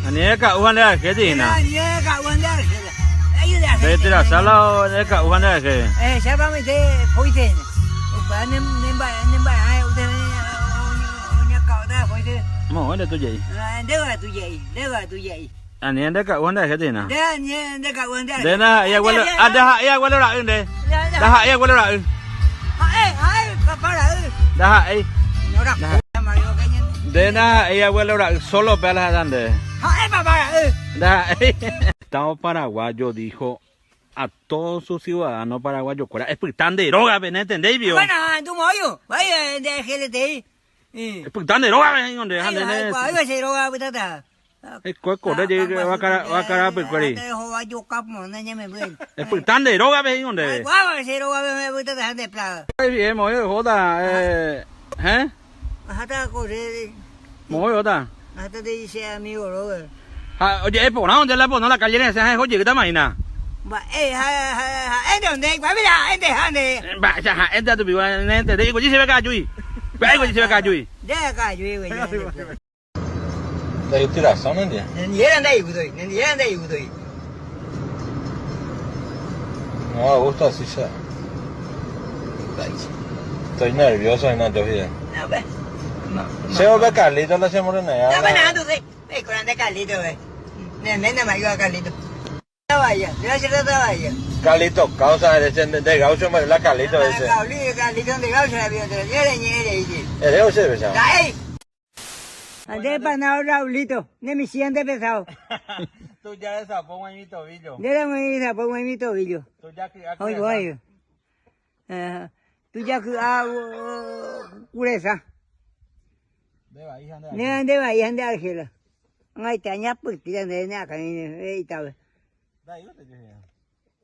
Ani eka'u ha nde arhéti hína. Nde la eka'u ha nde arhe. Moõ nde tuja'i. Ani nde ka'u ha nde arhéti hína. Nde ndaha'éi abuelo, ah ndaha'éi abuelo ra'y nde. Ndaha'éi abuelo ra'y. Ndaha'éi. Nde ndaha'éi abuelo ra'y, solo pe alahada nde. Ndaha'éi. Estado paraguayo dijo a todos sus ciudadanos paraguayo kuéra, Epyta nde rógape, ne entendéi pio? Epyta nde rógape, he'i nde, ha nde ne. Eiko ekorre jey vaka rapykuéri. Epyta nde rógape he'íngo ndéve. Moõ ohóta eh. Moõ ohóta. Ha oje'e porã onde la pono la calle resẽ ha eho jeýtama hína. Mba'éicha ha'énte atupigua ne entendéi chéve ka'ajúi. Mba'éiko chéve ka'ajúi. Ndaityraso nendie. Nendiera ndaigustoi, nendiera ndaigustoi. No da gusto así che. Estoy nervioso hína yo hína. No pe. Che ope Carlito la che morenega. No pe nada tu pe. Con Carlito ve. Ne mena ma iba Carlito. Vaya, yo se trata vaya. Carlito causa ere che de gaucho me la Carlito ese. Carlito, Carlito de gaucho la vio, te ere ñe ere ije. Ere o che besa. Dai. Ande panao Raulito, ne mi siente pesado. Tú ya desapó mi tobillo. De la mi desapó mi tobillo. Tú ya que Hoy voy. Tú ya que curesa. Ne nde vai ha nde argela. Angaite añapytĩta nde ne akã itape.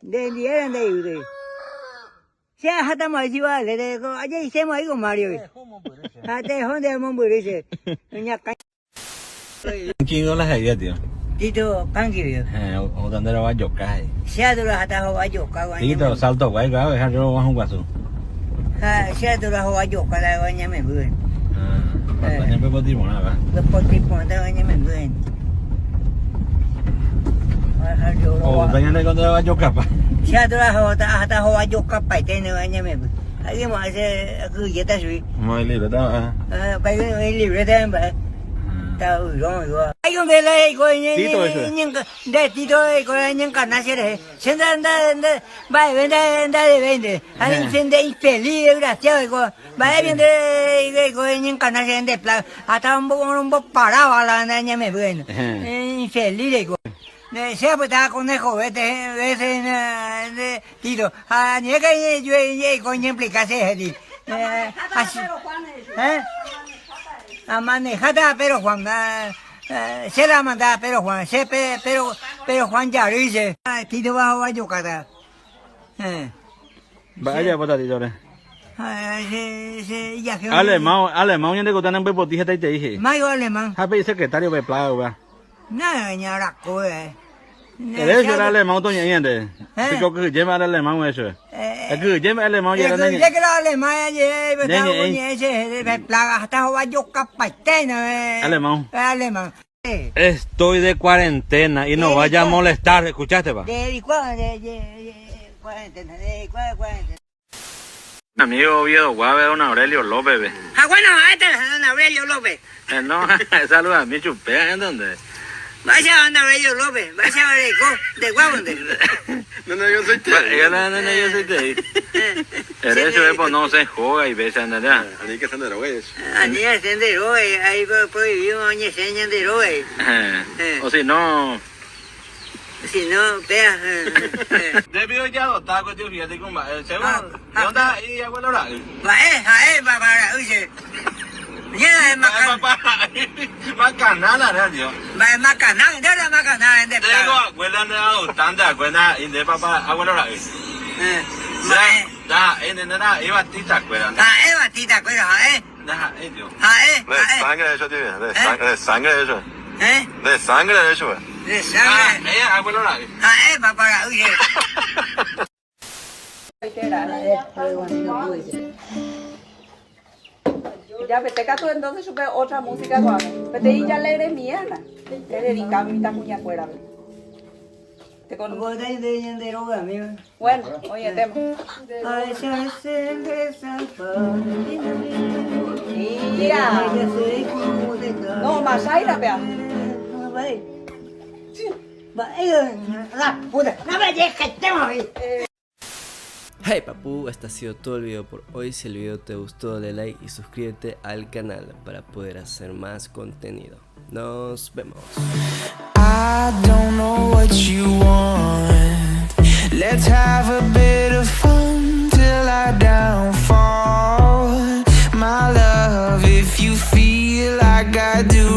Nde ndiéra nde yvýpe. Che aháta mo'ãi Ciudadela ko ajeise mo'ãi ko Mario-gui. Ha teho nde mombyry che. Ñakã. Kingo la he'íva tío. Tito Kanki vio. Eh, oúta nde rova joka he'i. Che atura hata hova joka guaña. Tito, salto guay guave ha rova hũ guasu. Ha che atura hova joka la guaña memby. Ah, eh. ña pepoti porã va. Pepoti porã ta guaña memby. Oúta ñande ko nde rova joka pa. Che atura hova hata hova joka paite ne guaña memby. Ahí mo hace kyhyjéta chugui. Moĩ libreta mba'e. Ah, oĩ libreta mba'e. Nde Tito oiko ñenkana che rehe. Che nda nda nda mba'eve nda ndadevéi nde. Ha nde infeliz desgraciado oiko. Mba'épe nde oiko ñenkana che nde pla hasta omboparáva la ñamemby hína. Infeliz reiko. Che apyta conejo vete vece nde Tito. Ha añe'ẽ oiko ñeimplika che rehe. Amaneháta Pedro Juan, che la amanda Pedro Juan, che Pedro, Pedro Juan jarýi che. Tito va ovajokáta. Mba'e ajapóta Tito-re? Che, che ijaje. Alemão, alemão ñande kota nembyepoti hetaitei he'i. Mayo alemán. Ha pe isecretario pe plaga upéva. Na ñarako eh. Ere chupe alemão toñe'ẽ ñande. Piko kyhyjéma al alemão ere chupe. Ekyhyjéma alemão jere ne ñe'ẽ. Ekyhyje que la alemão jere ne ñe'ẽ che pe plaga hasta hova jokapaite ne. Alemão. Alemão. Estoy de cuarentena y no vaya a molestar, escuchaste pa? De de cuarentena, de cuarentena. Amigo Oviedo Guave, don Aurelio López pe. Ha bueno, ha'éta don Aurelio López. No, saludami chupe, ¿entendés? Mba'éicha don Aurelio López, mba'éicha oreko nde guávo nde. Mba'éicha la nenerviosoitei. Ere chupe pono osẽ hóga ivéicha, ¿entendés? Ani osẽ nde rógai eso. Ani osẽ nde rógai, ahí prohibido oñesẽ ñande rógai. O si no. Si no, péa. Nde piko ojadota ko tio fíjate ko mba'e che ko ndaha'éi abuelo ra'y. Mba'e ha'e papá ra'y che. Ñe mba'e papá ra'y makana la ra'y tio. Mba'e makana nde la makana nde Nde ko abuela nde adoptante akue ndaha'éi nde papá abuelo ra'y. Mba'e. Ndaha'éi nde ndaha'éi batista kuéra. Ha'e batista kuéra ha'e. Ndaha'éi tio. Ha'e. De sangre hecho tio, de sangre, de sangre hecho. Eh? De sangre hecho. De sangre. Ha'e abuelo ra'y. Ha'e papá ra'y che. Mbujape katu entonces chupe otra música ko'ág̃a. Peteĩ ijalegremiéna ededicami mitãkuñakuérape. Bueno, oĩetéma. Mira. No, Masaira pea. Hey papu, este ha sido todo el video por hoy. Si el video te gustó, dale like y suscríbete al canal para poder hacer más contenido. Nos vemos. I don't know what you want. Let's have a bit of fun till I downfall. My love, if you feel like I do.